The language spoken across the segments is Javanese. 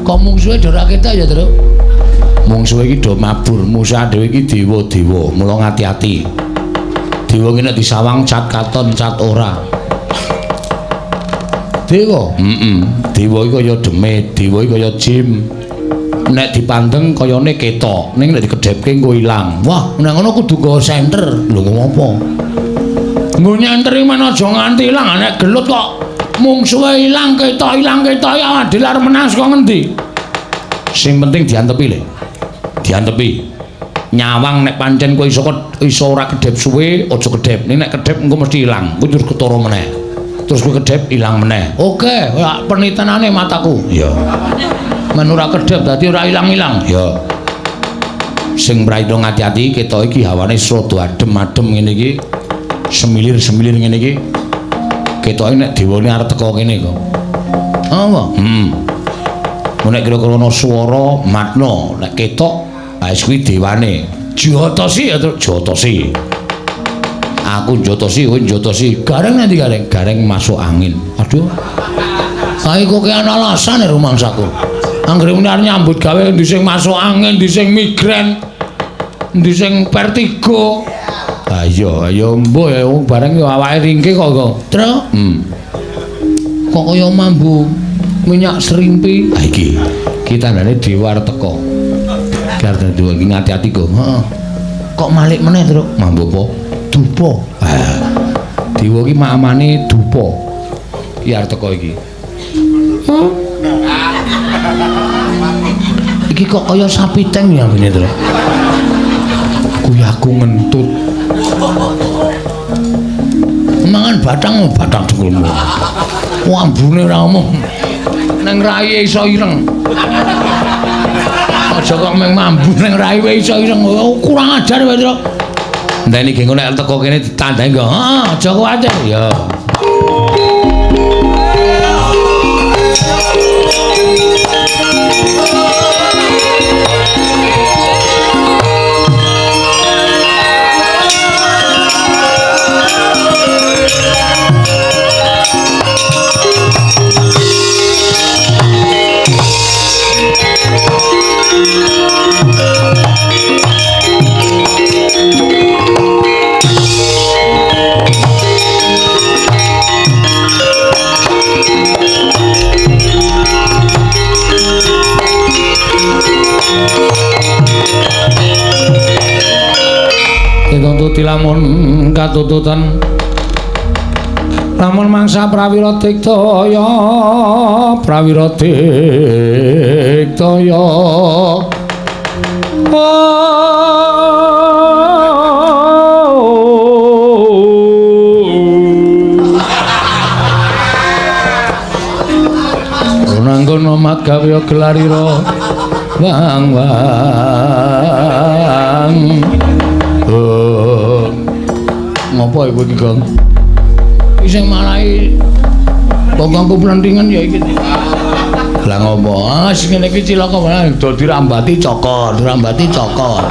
Kok mungsuhe do ora ketok ya, Truk? Mungsuhe iki do mabur, musuh dhewe iki dewa-dewa, mula ngati-ati. Dewa iki nek disawang cat katon cat ora. Dewa? Heeh. Dewa iki kaya demit, dewa iki kaya jim. Nek dipandeng kayane ketok, ning nek dikedhepke engko ilang. Wah, nek ngono kudu nggo senter. Lho ngopo? Nggo nyenter iki men aja nganti ilang, nek gelut kok mungsuhe ilang ketok ilang ketok awak dhewe arep menang saka ngendi? Sing penting diantepi le. Diantepi. Nyawang nek pancen kowe iso iso ora kedhep suwe, aja kedhep. Ning nek kedhep engko mesti ilang. Kuwi terus ketara meneh. Terus kowe kedhep ilang meneh. Oke, ora penitenane mataku. Iya. Men ora kedhep dadi ora ilang-ilang. Ya. Sing prayitna ngati-ati ketok iki hawane rada adem-adem ngene iki. Semilir-semilir ngene iki. Ketoke nek dewane arep teka kene kok. Apa? Nek kira-kira ana swara matna, nek ketok wis kuwi dewane. Jotosi ya, jotosi. Aku jotosi, kowe jotosi. Gareng nanti gareng, gareng masuk angin. Aduh. Kae kok kaya ana alasan ya rumangsaku. Anggere muni arep nyambut gawe endi sing masuk angin, endi sing migrain, endi sing vertigo. Ha iya, ya mbuh ya wong bareng ya awake ringke kok kok. Truk. Kok kaya mambu minyak serimpi. Ha iki. Iki tandane dewa arep teka. Iki arep dewa iki ngati-ati kok. Heeh. Kok malik meneh, Truk? Mambu apa? Dupa. Ha. Dewa iki maamane dupa. Iki arep teka iki. Iki kok kaya sapi teng ya ngene, Truk. Kuwi aku ngentut. Mangan batang batang dengkulmu. Ambune ora omong. Neng rai iso ireng. Aja kok meng mambu neng rai wae iso ireng. Oh, kurang ajar wae, Truk. Enteni genggo nek teko kene ditandai nggo. Heeh, aja kuwatir. Ya. Dituntut lamun katututan lamun mangsa prawira diktaya prawira diktaya nanggono magawe gelarira wang wang. Ngopo iku iki, Gong? Iki sing marai bokongku plentingan ya iki. Lah ngopo? Ah sing ngene iki cilaka malah do dirambati cokor, dirambati cokor.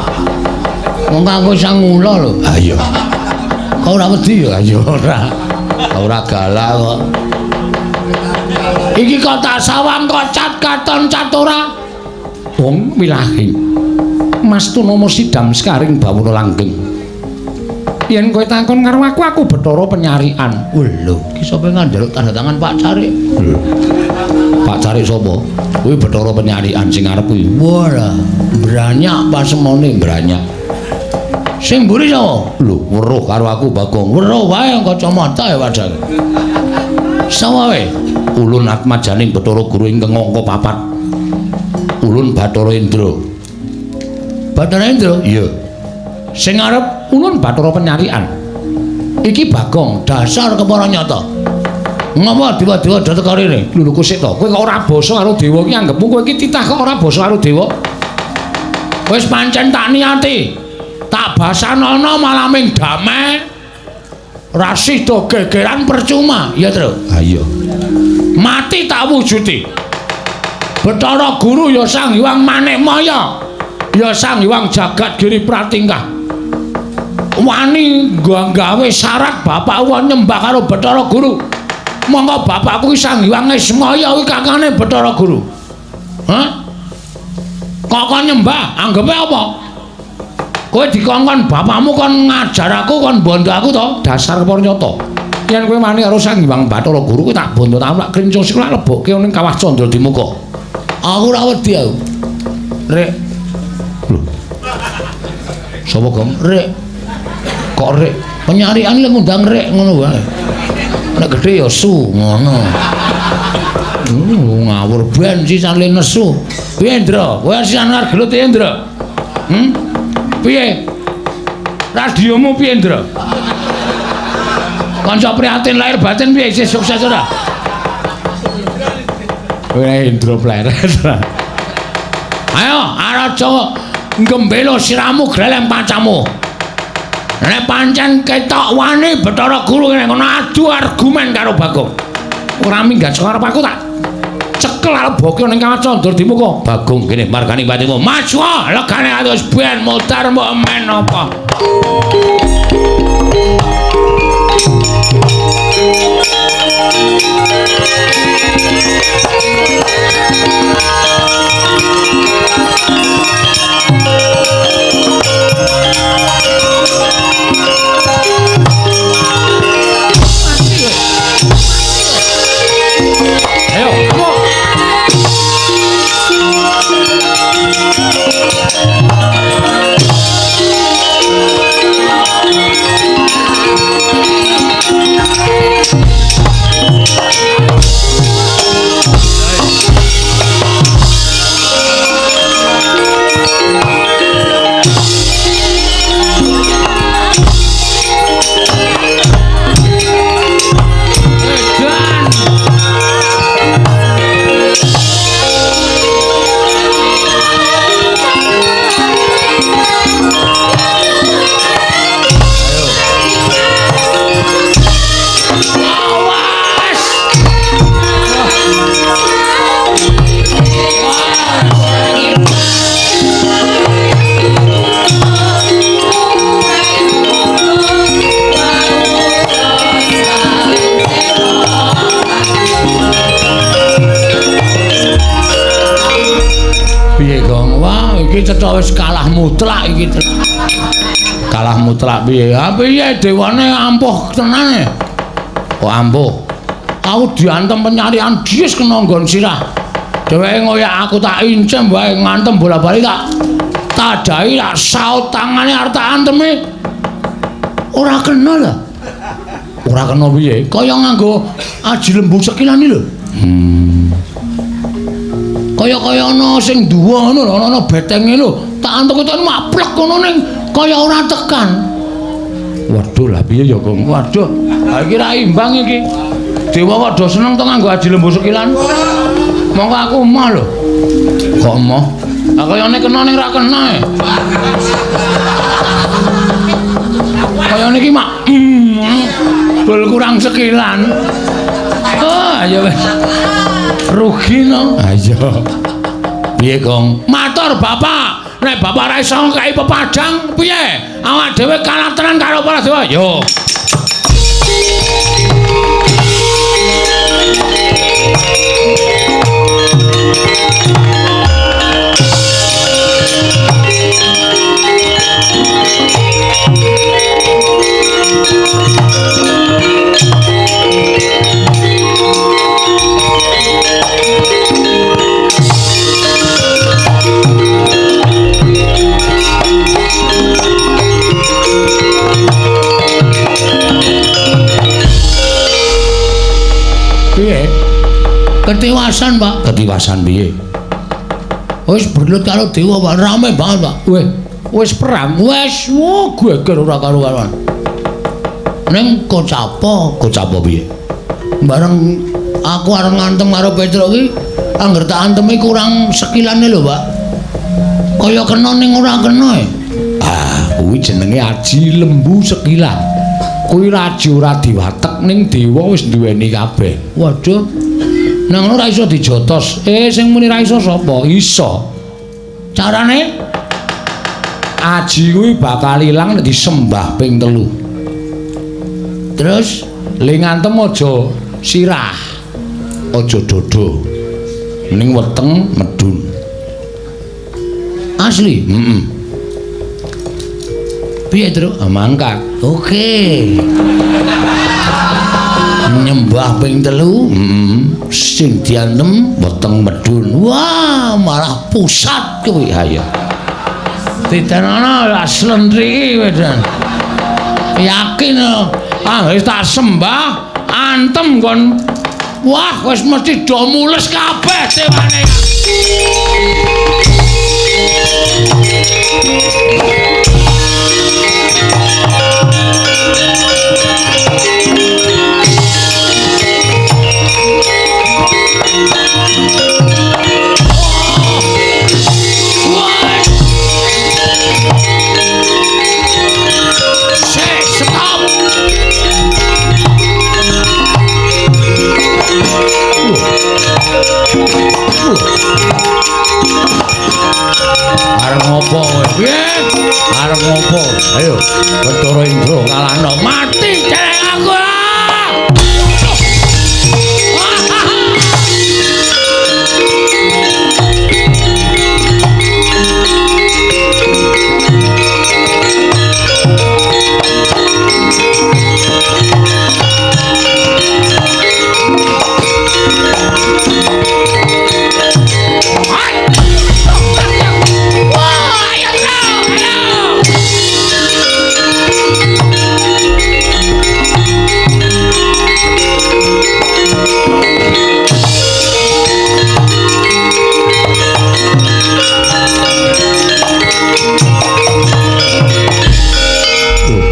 Wong aku sang ngula lho. Ha iya. Kok ora wedi ya? Ya ora. Ora galak kok. Iki kok tak sawang kok cat katon cat ora. Wong wilahi. Mas Tunomo sidam sekaring bawana langgeng. Yen kowe takon karo aku, aku Bathara Penyarikan. Lho, iki sapa njaluk tanda tangan Pak Carik? Lho. Pak Carik sapa? Kuwi Bathara Penyarikan sing arep kuwi. Wah, branyak pasemone, branyak. Sing mburi sapa? Lho, weruh karo aku Bagong. Weruh wae kacamata ya padahal. Sapa wae? Ulun atmajaning Bathara Guru ingkang angka papat. Ulun Bathara Indra. Bathara Indra? Iya. Sing arep ulun Bathara Penyarikan. Iki Bagong dasar kepara nyata. Ngapa dewa-dewa do teka rene? Lho kusik to. Kowe kok ora basa karo dewa iki anggepmu kowe iki titah kok ora basa karo dewa. Wis pancen tak niati. Tak basanono malah ming damai. Ra sida gegeran percuma, ya, Tru? Ha iya. Mati tak wujudi. Bathara Guru ya Sang Hyang Manikmaya. Ya Sang Hyang Jagat Giri Pratingkah. Wani gawe syarat bapakku nyembah karo Bathara Guru. Monggo bapakku Sang Hyang Ismaya kuwi kakane Bathara Guru. Hah? Kok kon nyembah? Anggepe apa? Kowe dikongkon bapakmu kon ngajar aku, kon bondo aku to? Dasar pernyata. Yen kowe wani karo Sang Hyang Bathara Guru, kowe tak bondo tak krincung sikil tak lebokke ning kawah Candra Dimuka. Aku ora wedi aku. Rek. Lho. Sapa, Gong? Rek. Kok rek? Penyarian lek ngundang rek ngono wae. Nek gedhe ya su ngono. Ngawur ben sisan le nesu. Piye, Ndra? Kowe sisan arep gelut piye, Ndra? Piye? Radiomu piye, Ndra? Kanca prihatin lahir batin piye isih sukses ora? Kowe Indra pleret. Ayo, Araja gembelo siramu gleleng pacamu. Nek pancen ketok wani Bathara Guru ngene ngono adu argumen karo Bagong. Ora minggat saka arep aku tak cekel leboke ning kawah Candra Dimuka. Bagong kene margani batinmu. Maju legane atus ben modar mbok men apa. Ayo, kamu. Edan. Awas. Piye, Gong? Wah, iki cetha wis kalah mutlak iki. Kalah mutlak piye? Ha piye dewane ampuh tenane. Kok ampuh? Aku diantem penyarian dies kena nggon sirah. Dheweke ngoyak aku tak incem wae ngantem bola-bali tak tadahi tak saut tangane arep tak antemi. Ora kena lho. Ora kena piye? Kaya nganggo aji lembu sekilan iki lho. Kaya-kaya ana sing duwa ngono lho, ana betenge lho. Tak antuk-antuk maplek ngono ning kaya ora tekan. Waduh, lah piye ya, Gong? Waduh, ha iki ra imbang iki. Dewa kok do seneng to nganggo aji lembu sekilan. Mongko aku emoh lho. Kok emoh? Ha kayane kena ning ra kena e. Kayane iki mak bol kurang sekilan. Oh, ayo wis. Rugi no. Ayo. Piye, Gong? Matur Bapak. Nek Bapak ra iso ngkai pepadang, piye? Awak dhewe kalah tenan karo para dewa. Yo. Piye? Ketiwasan, Pak. Ketiwasan piye? Wis berlut karo dewa, Pak. Rame banget, Pak. Weh, wis perang, wis wo geger ora karo-karuan. Ning kocapa, kocapa piye? Bareng aku arep ngantem karo Petruk iki, angger tak antemi kurang sekilane lho, Pak. Kaya kena ning ora kena e. Ah, kuwi jenenge aji lembu sekilan. Kuwi raji ora diwatek ning dewa wis duweni kabeh. Waduh. Nang ngono ora iso dijotos. Sing muni ra iso sapa? Iso. Carane aji kuwi bakal ilang nek disembah ping 3. Terus le ngantem aja sirah. Aja dodo. Ning weteng medun. Asli? Heeh. Piye, Truk? Mangkat. Oke. Nyembah ping 3, heeh. Sing diantem weteng medun. Wah, malah pusat kuwi. Ha iya. Titenono slentri iki wedan. Yakin ah wis tak sembah antem kon. Wah, wis mesti do mules kabeh dewane. Arep ngopo kowe? Piye? Arep ngopo? Ayo, Bathara Indra kalahno. Mati celeng aku.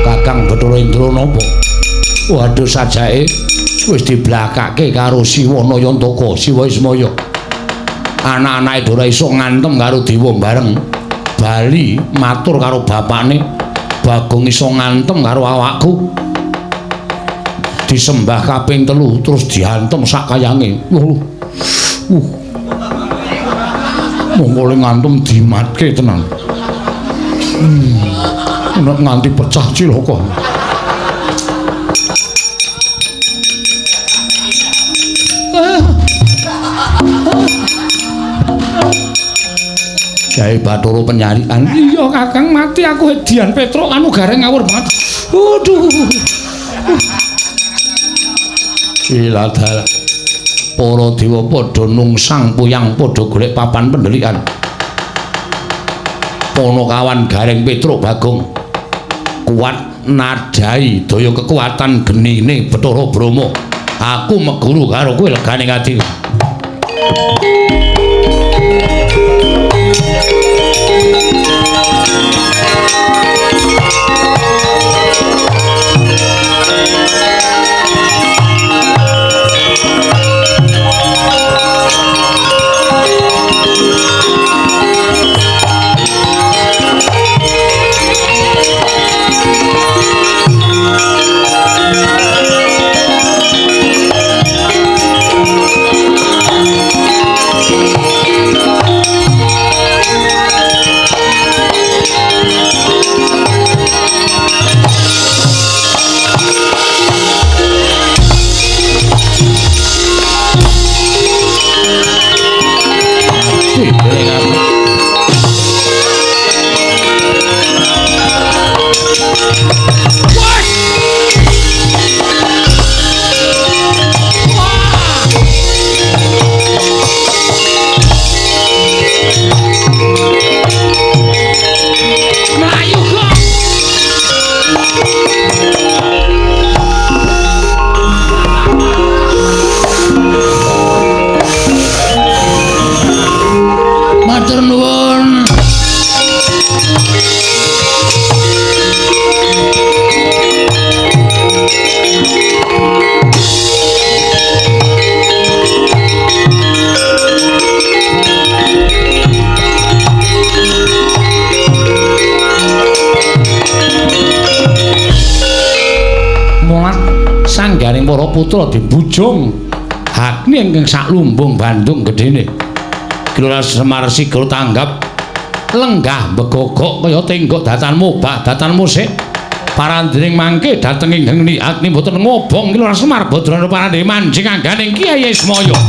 Kakang Bathara Indra napa? Waduh, sajake wis diblakake karo Siwa Nayantaka, Siwa Ismaya. Anak-anake ora iso ngantem karo dewa bareng. Bali matur karo bapakne, Bagong iso ngantem karo awakku. Disembah kaping 3 terus diantem sak kayange. Monggo le ngantem dimatke tenan. Nek nganti pecah cilaka. Kyai Bathara penyarikan. Iya Kakang, mati aku Dian Petruk anu gareng ngawur banget. Waduh. Iladal. Para dewa padha nungsang puyang padha golek papan pendelikan. Ponokawan Gareng Petruk Bagong kuat nadai daya kekuatan genine Bathara Brahma. Aku meguru karo kowe legane ati. Sanggaring para putra dibujung Agni ingkang saklumbung Bandung gedene. Gelora Semar Sigro tanggap lenggah begogok kaya tenggok datanmu bah datanmu sik. Parandring mangke dhateng ing Agni Agni mboten ngobong Gelora Semar Badrana parandhe manjing angganing Kyai Ismaya.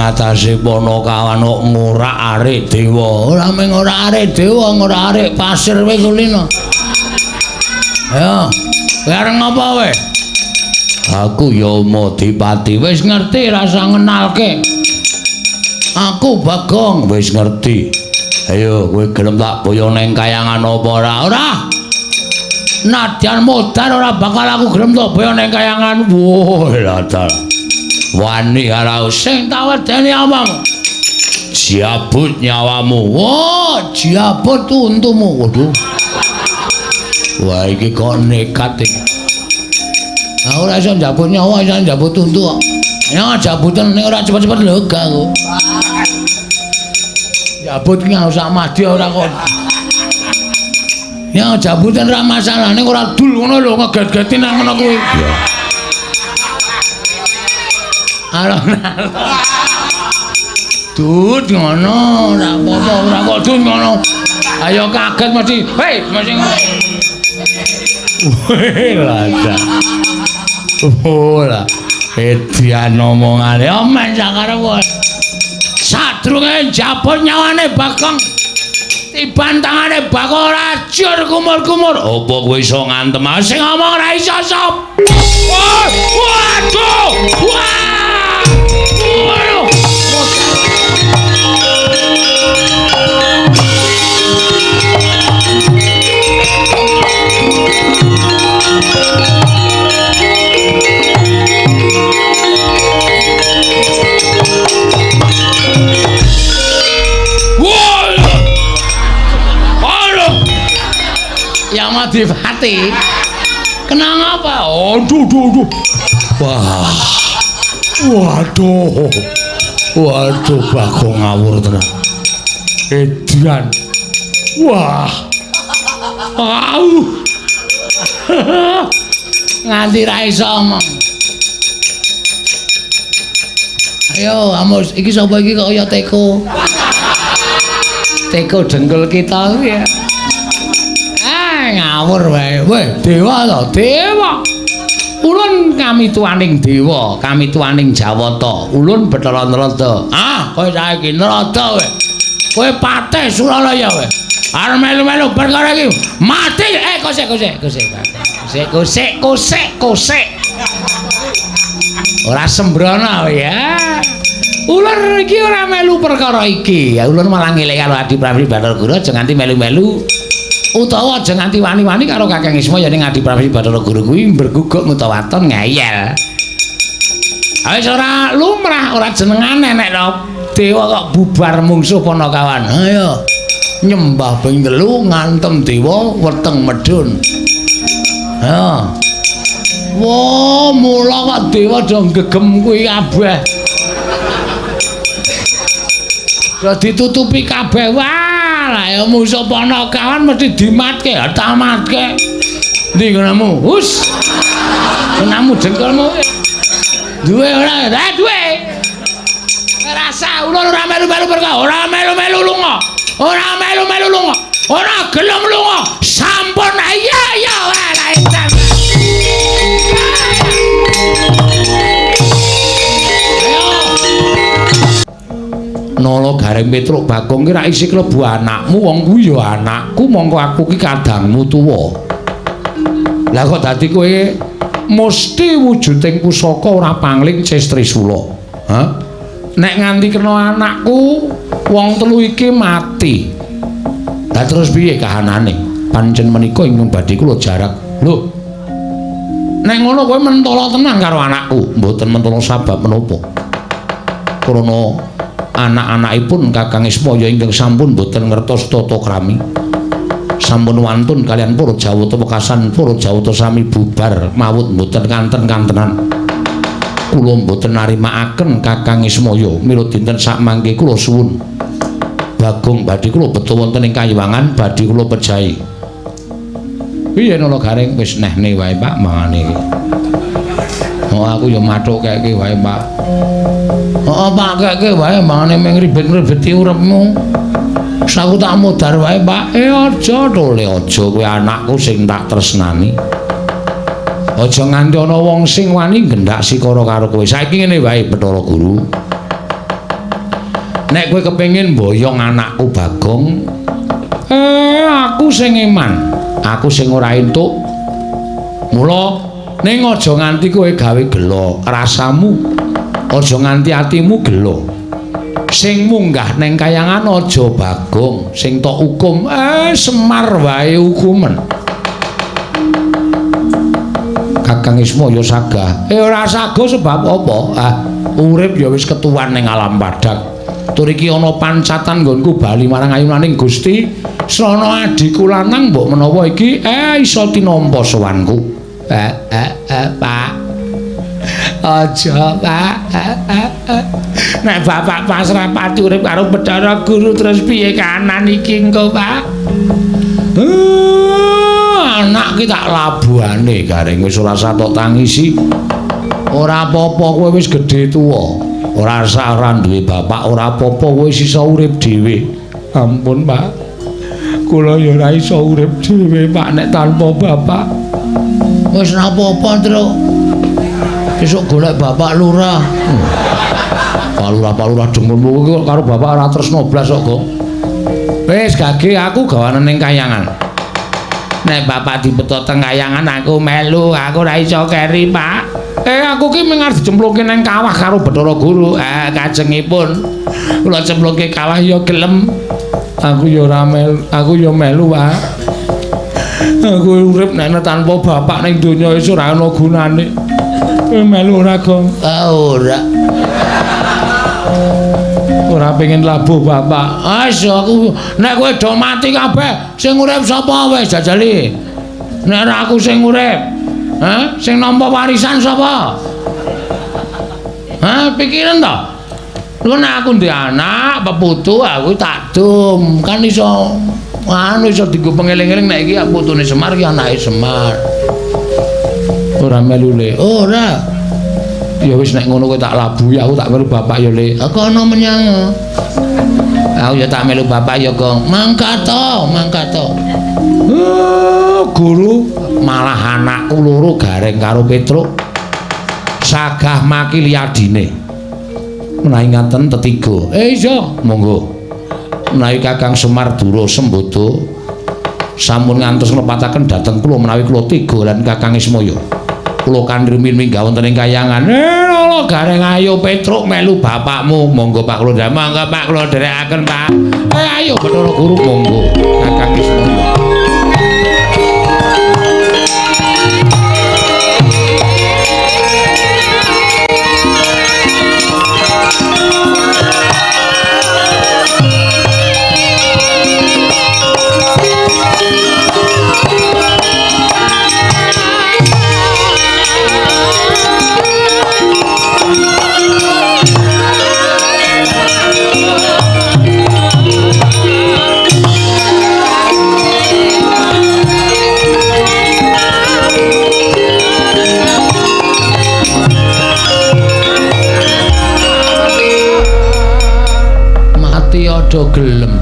Atase Panakawan kok ngorak-arik dewa. Ora mung ngorak-arik dewa, ngorak-arik pasir kowe kulino. Ayo, kowe arep ngapa kowe? Aku ya Madipati. Wis ngerti rasa ngenalke. Aku Bagong, wis ngerti. Ayo kowe gelem tak boyo neng kayangan apa ora? Ora. Nadyan modar ora bakal aku gelem tak boyo neng kayangan. Wah, lha wani karo sing tak wedeni awakmu. Jabut nyawamu. Wah, jabut untumu. Waduh. Wah, iki kok nekat iki. Lah ora iso njabut nyawa, iso njabut untu kok. Ya jabutan ning ora cepet-cepet lho gak aku. Jabut ki sak madya ora kok. Ya jabutan ora masalah ning ora dul ngono lho ngeget-geti nang ngono kuwi. Ya. Alon-alon. Dut ngono, ora apa-apa, ora kok dut ngono. Ayo kaget mesti. Hei, mesti ngono. Weh, lha. Ora. Edian omongane omen sakarep. Sadurunge njabut nyawane Bagong. Tiban tangane Bagong ora jur kumur-kumur. Apa kowe iso ngantem sing ngomong ora iso sop. Waduh! Wah! Waduh! Yang Madipati kena apa? Aduh, aduh, aduh. Wah. Waduh. Waduh, Bagong ngawur tenan. Edian. Wah. Au. Nganti ra iso omong. Ayo, Amos, iki sapa iki kok kaya teko. Teko dengkul kita kuwi ya. Ah, ngawur wae. Weh, dewa to, dewa. Ulun kami tuaning dewa, kami tuaning Jawata. Ulun Bathara Narada. Ah, kowe saiki Narada kowe. Kowe patih Suralaya kowe. Arep melu-melu perkara iki. Mati. Eh, kosek kosek kosek. Kosek kosek kosek kosek. Ora sembrono ya. Ulun iki ora melu perkara iki. Ya ulun malah ngeling karo Adi Prabu Bathara Guru aja nganti melu-melu. Utawa aja nganti wani-wani karo Kakang Isma ya ning Adi Prabu Bathara Guru kuwi mberguguk mutawaton ngeyel. Wis ora lumrah, ora jenengane nek dewa kok bubar mungsuh Panakawan. Ayo nyembah ping 3 ngantem dewa weteng medhun. Ha. Wah, mula kok dewa do gegem kuwi kabeh. Do ditutupi kabeh. Wah, lah ya mungsuh Panakawan mesti dimatke, tamatke. Ndi ngonomu? Hus. Ngonomu dengkulmu. Duwe ora? Eh, duwe. Rasa ulun ora melu-melu perkara, ora melu-melu lunga. Ora melu-melu lunga. Ora gelem lunga. Sampun iya iya wae lah edan. Nala Gareng Petruk Bagong ki ra isi klebu anakmu, wong kuwi ya anakku, mongko aku ki kadangmu tuwa. Lah kok dadi kowe mesti wujuding pusaka ora pangling ces Trisula. Hah? Nek nganti kena anakku, wong telu iki mati. Lah terus piye kahanane? Pancen menika ingkang badhe kula jarak. Lho. Nek ngono kowe mentala tenan karo anakku. Mboten mentala sabab menapa. Krana anak-anakipun Kakang Ismaya ingkang sampun mboten ngertos tata krami. Sampun wantun kalian para Jawata wekasan para Jawata sami bubar mawut mboten kanten-kantenan. Kula mboten narimaaken Kakang Ismaya mila dinten sakmangke kula suwun. Bagong badhe kula beto wonten ing kayiwangan badhe kula pejahi. Piye Nala Gareng wis nehne wae Pak mangane iki. Oh aku ya mathuk keke wae Pak. Heeh Pak keke wae mangane mung ribet-ribeti uripmu. Wis aku tak modar wae Pak. Aja tole aja kowe anakku sing tak tresnani. Aja nganti ana wong sing wani nggendak sikara karo kowe. Saiki ngene wae Bathara Guru. Nek kowe kepengin mboyong anakku Bagong, aku sing eman, aku sing ora entuk. Mula ning aja nganti kowe gawe gela rasamu, aja nganti atimu gela. Sing munggah neng kayangan aja Bagong, sing tok hukum Semar wae hukumen. Kakang Ismaya sagah. Ora sagah sebab apa? Ah, urip ya wis ketuwan ning alam padhang. Tur iki ana pancatan nggonku bali marang ayunaning Gusti srana adhiku lanang mbok menawa iki iso tinampa sowanku. Pak. Aja, Pak. Nek bapak pasrah pati urip karo Bathara Guru terus piye kanan iki engko, Pak? Anak ki tak labuhane Gareng wis ora satok tangisi. Ora apa-apa kowe wis gedhe tuwa. Ora usah ora duwe bapak, ora apa-apa kowe wis iso urip dhewe. Ampun, Pak. Kula ya ora iso urip dhewe, Pak, nek tanpa bapak. Wis ora apa-apa, Truk. Besok golek bapak lurah. Pak lurah, Pak lurah dengkulmu kuwi karo bapak ora tresno blas kok, Gong. Wis gage aku gawanen ning kayangan. Nek bapak dibeto teng kayangan aku melu, aku ora iso keri, Pak. Aku ki mung arep dicemplungke nang kawah karo Bathara Guru. Kajengipun kula cemplungke kawah ya gelem. Aku ya ora melu, aku ya melu, Pak. Aku urip nek tanpa bapak ning donya wis ora ana gunane. Kowe melu ora, Gong? Ora. Ora pengen labuh bapak. Wis aku nek kowe do mati kabeh, sing urip sapa wis jajali. Nek ora aku sing urip. Hah? Sing nampa warisan sapa? Hah, pikiran to? Lho nek aku ndek anak, peputu aku tak dum, kan iso anu iso dienggo pengeling-eling nek iki putune Semar iki anake Semar. Ora melu le. Ora. Ya wis nek ngono kowe tak labuhi, aku tak melu bapak ya le. Kono menyang. Aku ya tak melu bapak ya, Gong. Mangkat to, mangkat to. Guru malah anakku loro Gareng karo Petruk sagah makili adine. Menawi ngaten tetiga. Iya, monggo. Menawi Kakang Semar Dura Sembada sampun ngantos nglepataken dhateng kula menawi kula tega lan Kakang Ismaya. Kula kanthi rumiyin minggah wonten ing kayangan. Lho Gareng ayo Petruk melu bapakmu. Monggo Pak kula monggo Pak kula dherekaken Pak. Ayo Bathara Guru monggo Kakang Ismaya. Aja gelem.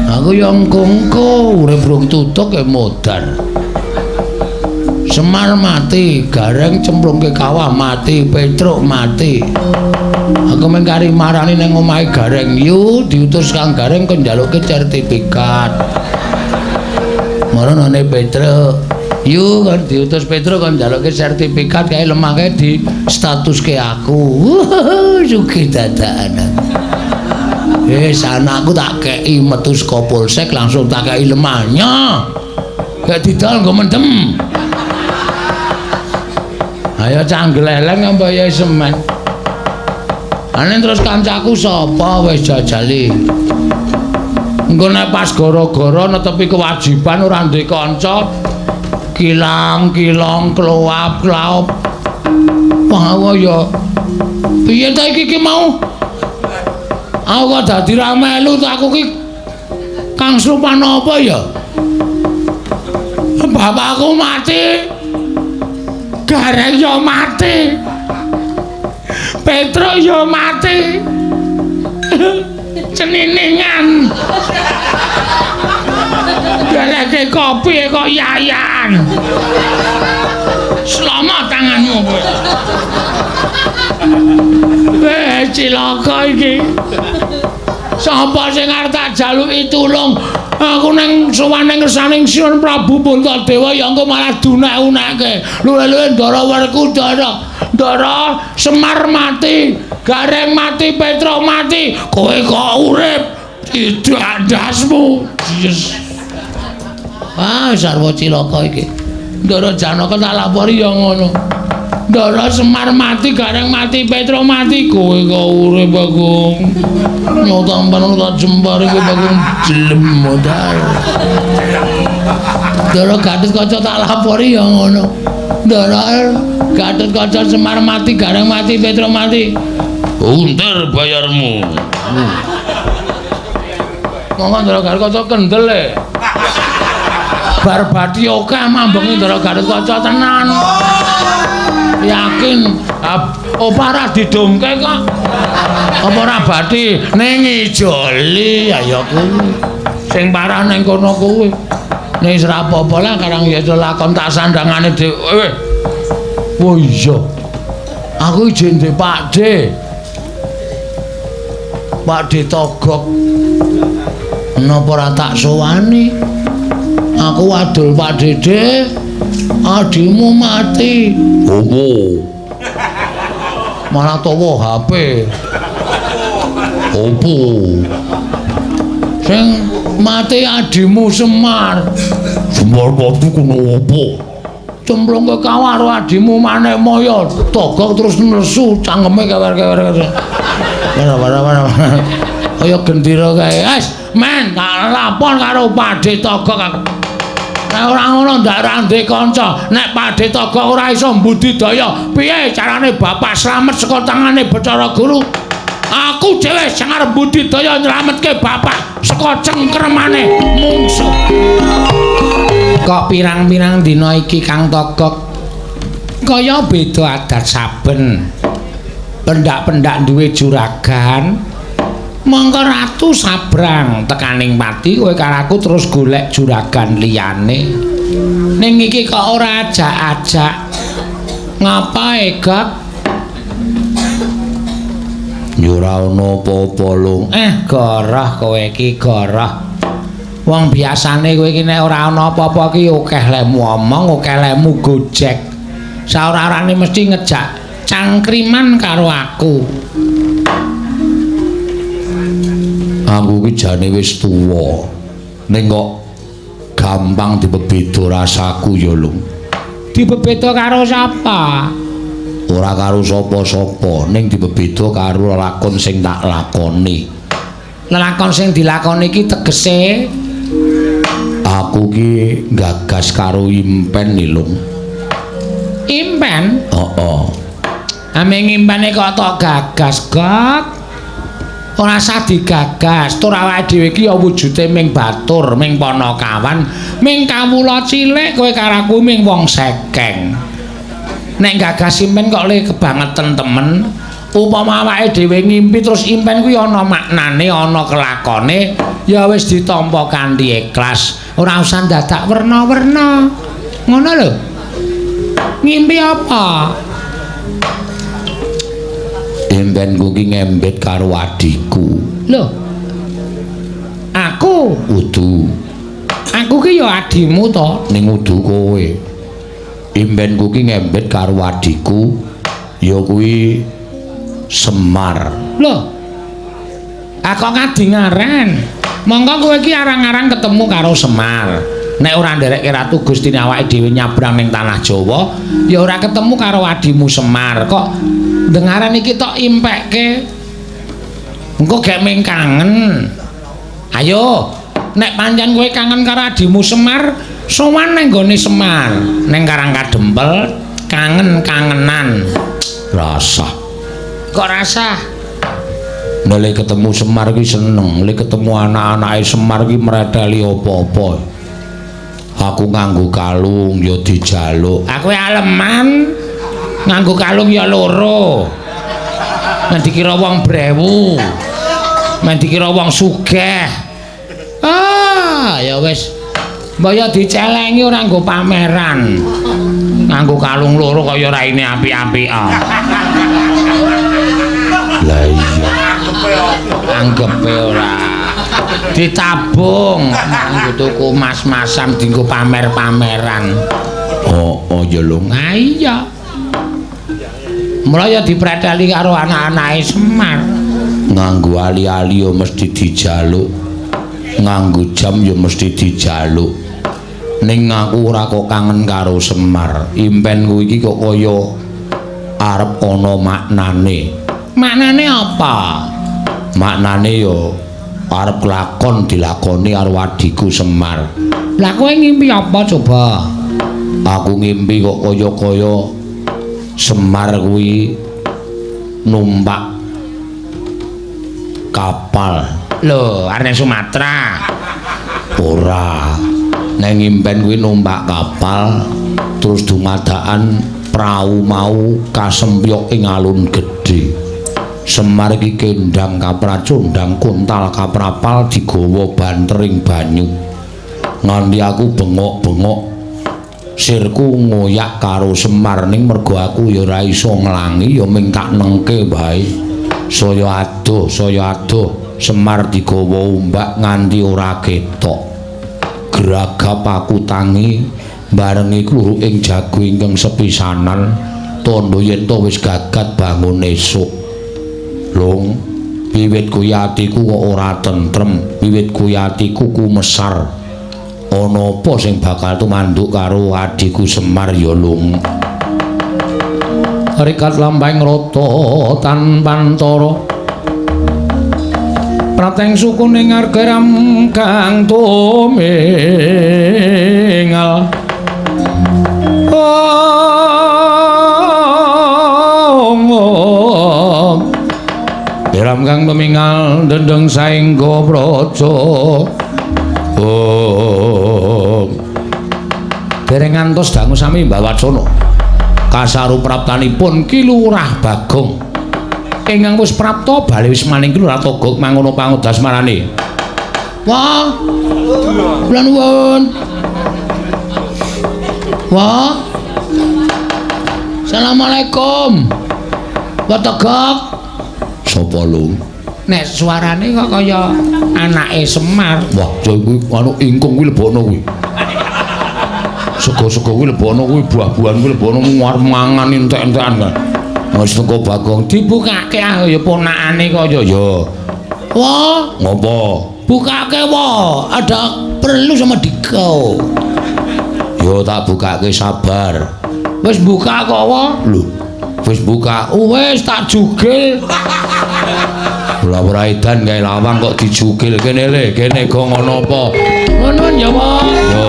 Aku ya engko-engko urip rung tutuk ya modar. Semar mati, Gareng cemplungke kawah mati, Petruk mati. Aku mung kari marani ning omahe Gareng, yu diutus Kang Gareng kon njaluke sertifikat. Maranane Petruk, yu kon diutus Petruk kon njaluke sertifikat kae lemah kae di statuske aku. Sugih dadakan. Wis anakku tak kei metu saka polsek langsung tak kei lemahnya. Gak didol nggo mendem. Ayo canggeleleng apa ya semen. Ane terus kancaku sapa wis jajali. Engko nek pas gara-gara netepi kewajiban ora duwe kanca, kilang-kilong kloap-klaop. Wah ya. Piye ta iki ki mau? Aku kok dadi ra melu ta aku ki Kang Slupan apa ya? Bapakku mati. Gareng ya mati. Petruk ya mati. Ceniningan. Gareke kopi kok yayan. Selamat tanganmu kowe. Weh, cilaka iki. Sapa sing arep tak jaluki tulung? Aku nang sowan nang ngersaning Sinuwun Prabu Puntadewa ya engko malah dunek-unekke. Luwe-luwe Ndara Werkudara. Ndara Semar mati, Gareng mati, Petruk mati. Kowe kok urip? Tidak ndasmu. Yes. Wah, sarwa cilaka iki. Ndara Janaka tak lapori ya ngono. Ndara Semar mati, Gareng mati, Petruk mati, kowe kok urip, Bagong. Nyotampan tak jempar iki Bagong jelem modal. Ndara Gatotkaca tak lapori ya ngono. Ndara Gatotkaca Semar mati, Gareng mati, Petruk mati. Unter bayarmu. Monggo Ndara Gatotkaca kendel e. Bar bathi akeh mambengi Ndara Gatotkaca tenan. Yakin apa ora didongke kok. Apa ora bathi ning ijoli ya kuwi. Sing parah ning kono kuwi. Ning wis ora apa-apa lah karang ya lakon tak sandangane dhewe. Wah iya. Aku ijin ndek Pakde. Pakde Togok. Napa ora tak sowani? Aku wadul Pak Dede, adimu mati. Opo? Malah tawa HP. Opo? Sing mati adimu Semar. Semar mati kuno opo? Cemplung ke kawah karo adimu Manikmaya. Togok terus nesu cangkeme kewer-kewer. Ora. Kaya gendera kae. Wes, men tak lapor karo Pakde Togok aku. Nek ora ngono ndak ora ndek kanca. Nek Pakde Togok ora iso mbudidaya, piye carane bapak slamet saka tangane Bathara Guru? Aku dhewe sing arep mbudidaya nyelametke bapak saka cengkremane mungsuh. Kok pirang-pirang dina iki Kang Togok kaya beda adat saben. Pendak-pendak duwe juragan. Mongko ratu sabrang tekaning pati kowe karo aku terus golek juragan liyane. Ning iki kok ora ajak-ajak. Ngapae, Gak? Ya ora ana apa-apa, Lung. Goroh kowe iki, goroh. Wong biasane kowe iki nek ora ana apa-apa ki akeh lemu omong, akeh lemu gojek. Saora-orane mesti ngejak cangkriman karo aku. Aku ki jane wis tuwa. Ning kok gampang dibebeda rasaku ya, Lung. Dibebeda karo sapa? Ora karo sapa-sapa, ning dibebeda karo lelakon sing tak lakoni. Lelakon sing dilakoni iki tegese aku ki gagas karo impen nih, Lung. Impen? Heeh. Ame ngimpene kok tok gagas, Gok. Ora usah digagas, tur awake dhewe iki ya wujude ming batur, ming panakawan, ming kawula cilik, kowe karo aku ming wong sekeng. Nek gagas impen kok le kebangetan temen. Upama awake dhewe ngimpi terus impen kuwi ana maknane, ana kelakone, ya wis ditampa kanthi ikhlas. Ora usah dadak werna-werna. Ngono lho. Ngimpi apa? Impenku ki ngembet karo adhiku. Lho. Aku udu. Aku ki ya adhimu to? Ning udu kowe. Impenku ki ngembet karo adhiku ya kuwi Semar. Lho. Aku ngadi ngaren. Monggo kowe ki arang-arang ketemu karo Semar. Nek ora nderekke Ratu Gustine awake dhewe nyabrang ning tanah Jawa, ya ora ketemu karo adimu Semar. Kok dengaran iki tok impekke. Engko gek ming kangen. Ayo, Nek pancen kowe kangen karo adimu Semar, sowan nang gone Semar, nang Karang Kadempel, kangen-kangenan. Rasah. Kok rasah? Nek le ketemu Semar ki seneng, le ketemu anak-anake Semar ki mreteli apa-apa. Aku nganggo kalung ya dijaluk. Aku aleman nganggo kalung ya loro. Men dikira wong brewu. Men dikira wong sugih. Ah, ya wis. Mbok ya dicelengi ora nggo pameran. Nganggo kalung loro kaya raine apik-apik. Lah iya. Anggepe ora. Ditabung nganggo tuku mas-masan dienggo pamer-pameran. Oh, oh ya lho. Ha iya. Mula ya dipreteli karo anak-anake Semar. Nganggo ali-ali ya mesti dijaluk. Nganggo jam ya mesti dijaluk. Ning aku ora kok kangen karo Semar. Impenku iki kok kaya arep ana maknane. Maknane apa? Maknane ya arep lakon dilakoni karo adhiku Semar. Lah kowe ngimpi apa coba? Aku ngimpi kok kaya-kaya Semar kuwi numpak kapal. Lho, arep Sumatera. Ora. Neng impen kuwi numpak kapal terus dumadakan prau mau kasempyok ing alun gedhe. Semar iki kendang kapracondang kuntal kaprapal digawa bantering banyu. Nganti aku bengok-bengok sirku ngoyak karo Semar ning mergo aku ya ora iso nglangi ya ming tak nengke wae. Saya adoh Semar digawa ombak nganti ora ketok. Gragap aku tangi barengi kluruk ing jago ingkang sepisanan tandha yen to wis gagat bangun esuk. Lung, wiwit kuwi atiku kok ora tentrem, wiwit kuwi atiku kumesar. Ana apa sing bakal tumanduk karo adhiku Semar ya, Lung? Rikat lampahing rata tanpantara prateng sukune ngargaram kang tumingal. Om Iram kang tumingal dendeng saengga praja. Om dereng ngantos dangu sami Mbah Wacana kasaru praptanipun Ki Lurah Bagong ingkang wis prapta bali wis maning Ki Lurah Togog mangono pangodasmarane. Wah, kula nuwun. Wah. Assalamualaikum. Mbah Togog. Sapa lho? Nek suarane kok kaya anake Semar. Wah, kuwi anu ingkung kuwi lebokno kuwi. Sego-sego kuwi lebokno kuwi, buah-buahan kuwi lebokno arep mangan entek-entekan kan. Wis teko Bagong dibukake ah ya ponakane kaya ya. Wah, ngopo? Bukake wae, ada perlu sama dikau. Yo tak bukake sabar. Wis buka kok wae. Lho, wis buka. Wis tak jugil. Ora ora edan gawe lawang kok dijugil kene le, kene go ngono apa? Ngono ya, Pak. Yo.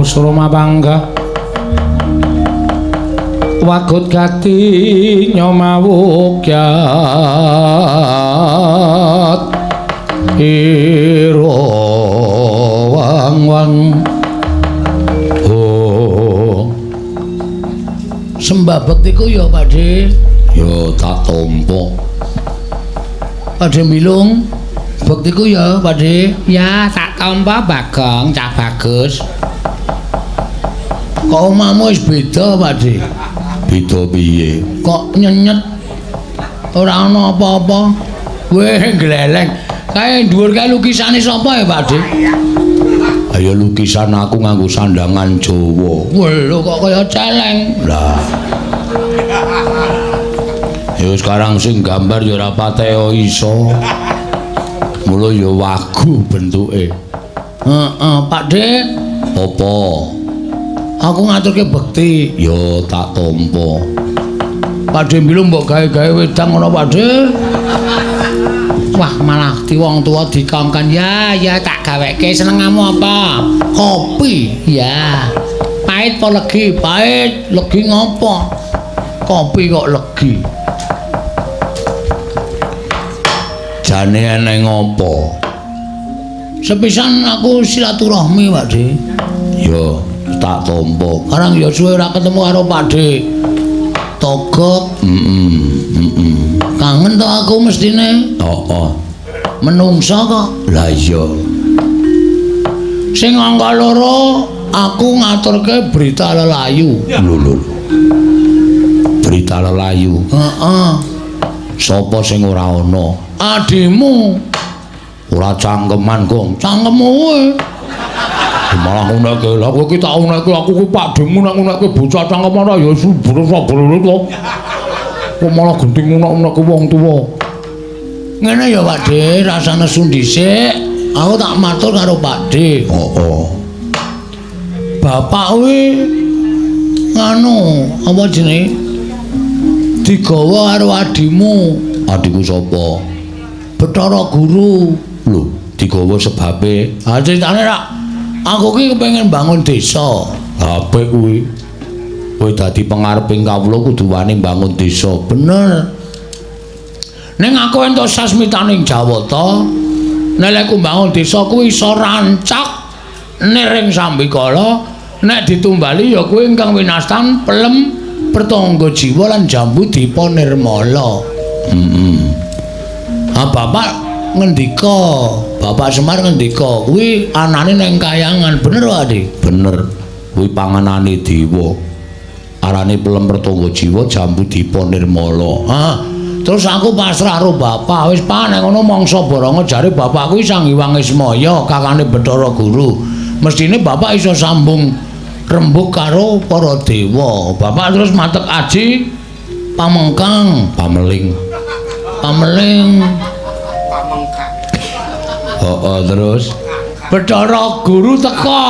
Surma panggah wagut gati nyomawukyat ira wang wang. Oh, Sembah bektiku ya Pakde. Ya tak tampa. Pakde Bilung, bektiku ya Pakde. Ya tak tampa Bagong, cah bagus. Kok omahmu wis beda Pakde? Beda piye? Kok nyenyet ora ana apa-apa. Weh gleleng. Kae dhuwur kae lukisane sapa ya Pakde? Ayo lukisan aku nganggo sandangan Jawa. Weh lho kok kaya celeng. Lah. Ya sekarang sing gambar ya ora pateya iso. Mula ya wagu bentuke. Heeh, Pakde. Apa? Aku ngaturke bekti. Ya tak tampa. Pakde Bilung mbok gawe-gawe wedang ngono Pakde. Wah, malah di wong tua dikongkon. Ya, ya tak gaweke. Senengamu apa? Kopi. Ya. Pahit apa legi? Pahit. Legi ngopo? Kopi kok legi. Jane eneng ngopo? Sepisan aku silaturahmi, Pakde. Ya, tak tampa. Karang ya suwe ora ketemu karo Pakde Togok. Kangen to aku mestine. Heeh. Menungso kok. Lah iya. Sing angka loro aku ngaturke berita lelayu. Lho lho. Berita lelayu. Heeh. Sapa sing ora ana? Adimu. Ora cangkeman, Gong. Cangkemmu kowe. Malah nguneke. Lah kowe iki tak uneke aku kuwi pakdemu nek nguneke bocah cangkeman ora ya subur-subur to. Kok malah genting ngunek-uneke wong tuwa. Ngene ya Pakde, rasane nesu dhisik. Aku tak matur karo Pakde. Heeh. Bapak kuwi nganu, apa jenenge? Digawa karo adimu. Adiku sapa? Bathara Guru. Lho, digawa sebabe? Ha critane rak aku ki kepengin bangun desa. Apik kuwi. Kowe dadi pengareping kawula kudu wani mbangun desa. Bener. Ning aku entuk sasmitaning Jawata, nek lek mbangun desa kuwi iso rancak niring sambikala, nek ditumbali ya kuwi ingkang winastan pelem pertangga jiwa lan jambu dipa nirmala. Heeh. Ha bapak ngendika, Bapak Semar ngendika, kuwi anane ning kayangan, bener wae, Dik? Bener. Kuwi panganane dewa. Arane pelem pertangga jiwa jambu dipa nirmala. Ha, terus aku pasrah karo bapak, wis Pak nek ngono mangsa baranga jare bapak kuwi Sang Hyang Ismaya, kakane Bathara Guru. Mestine bapak iso sambung rembug karo para dewa. Bapak terus matek aji pamengkang, pameling. Pameling. Pamengkang. Heeh, terus Bathara Guru teka.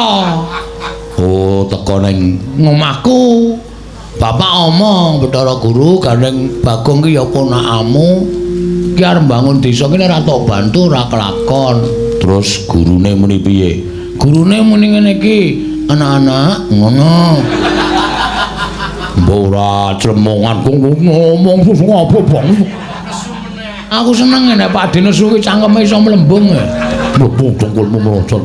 Oh, teka ning ngomahku. Bapak omong, Bathara Guru gandeng Bagong ki ya ponakamu. Ki arep mbangun desa ki ora tok bantu ora kelakon. Terus gurune muni piye? Gurune muni ngene iki, anak-anak ngono. Mbok ora clemongan kok ngomong terus ngopo, Bang? Aku seneng nek Pak Dene suwi cangkeme iso mlembung. Mlembung dengkulmu mlocot.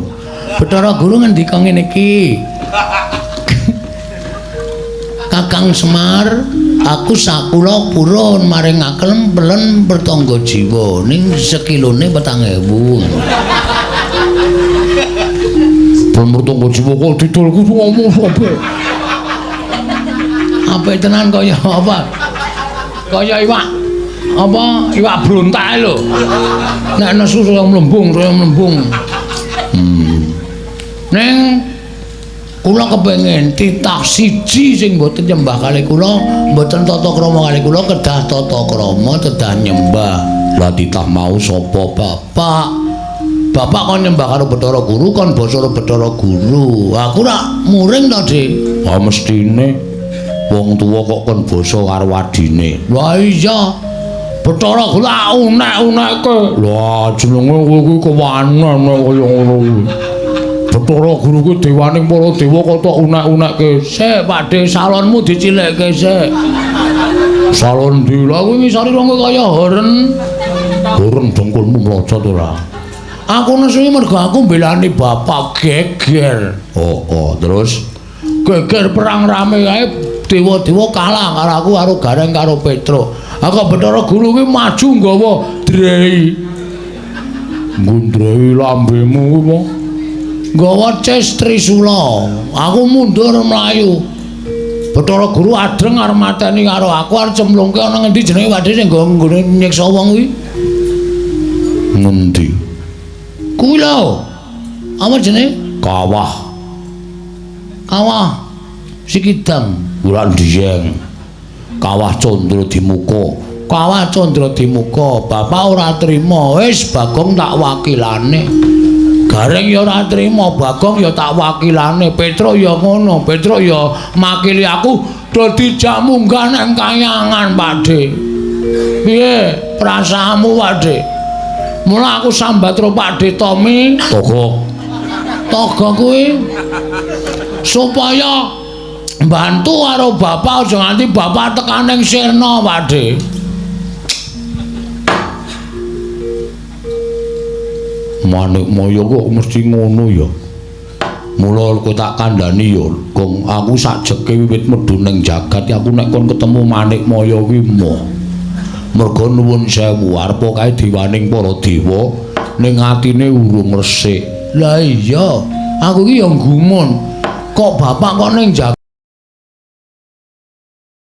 Bathara Guru ngendika ngene iki. Kakang Semar, aku sakula purun maringaken pelen pertangga jiwa ning sekilone 4.000. Pelen pertangga jiwa kok didol ku ngomong sapa? Apik tenan kaya apa? Kaya iwak apa? Iwak brontak lho. Nek nesu saya mlembung, saya mlembung. Ning kula kepengin titah siji sing mboten nyembah kalih kula, mboten tata krama kalih kula, kedah tata krama, kedah nyembah. Lah titah mau sapa? Bapak. Bapak kon nyembah karo Bathara Guru, kon basa karo Bathara Guru. Aku rak muring to, Dik. Ha mestine wong tuwa kok kon basa karo adine. Lah iya. Bathara Guru unek-unekke. Lah jenenge kowe kuwi kewanen kaya ngono kuwi. Bathara Guru kuwi dewaning para dewa kok tok unek-unekke. Sik, Pakde, salonmu dicilikke sik. Salon ndi? Lah kuwi ngisore wong kaya horen. Horen dengkulmu mlocot ora. Aku nesu mergo aku mbelani bapak geger. Oh, oh, terus geger perang rame kae dewa-dewa kalah karo aku karo Gareng karo Petruk. Aku Bathara Guru kuwi maju nggawa drei. Ngundrei lambemu kuwi apa? Nggawa ces Trisula. Aku mundur mlayu. Bathara Guru adreng arep mateni karo aku arep cemplungke ana ngendi jenenge Pakde sing nggone nyiksa wong kuwi? Ngendi? Kuwi lho. Apa jenenge? Kawah. Kawah Sikidang. Ora ndiyeng. Kawah Candra Dimuka. Kawah Candra Dimuka. Bapak ora trima. Wis Bagong tak wakilane. Gareng ya ora trima, Bagong ya tak wakilane. Petruk ya ngono, Petruk ya makili aku do dijak munggah nang kayangan, Pakde. Piye perasaanmu, Pakde? Mula aku sambat karo Pakde Tommy, Togok. Togok kuwi supaya mbantu karo bapak aja nganti bapak tekan ning sirna, Pakde. Manikmaya kok mesti ngono ya. Mula kowe tak kandhani ya, Gong, aku sajeke wiwit medhun ning jagat aku nek kon ketemu Manikmaya kuwi moh. Merga nuwun sewu arepa kae dewaning para dewa ning atine urung resik. Lah iya, aku iki ya gumun. Kok bapak kok ning jagat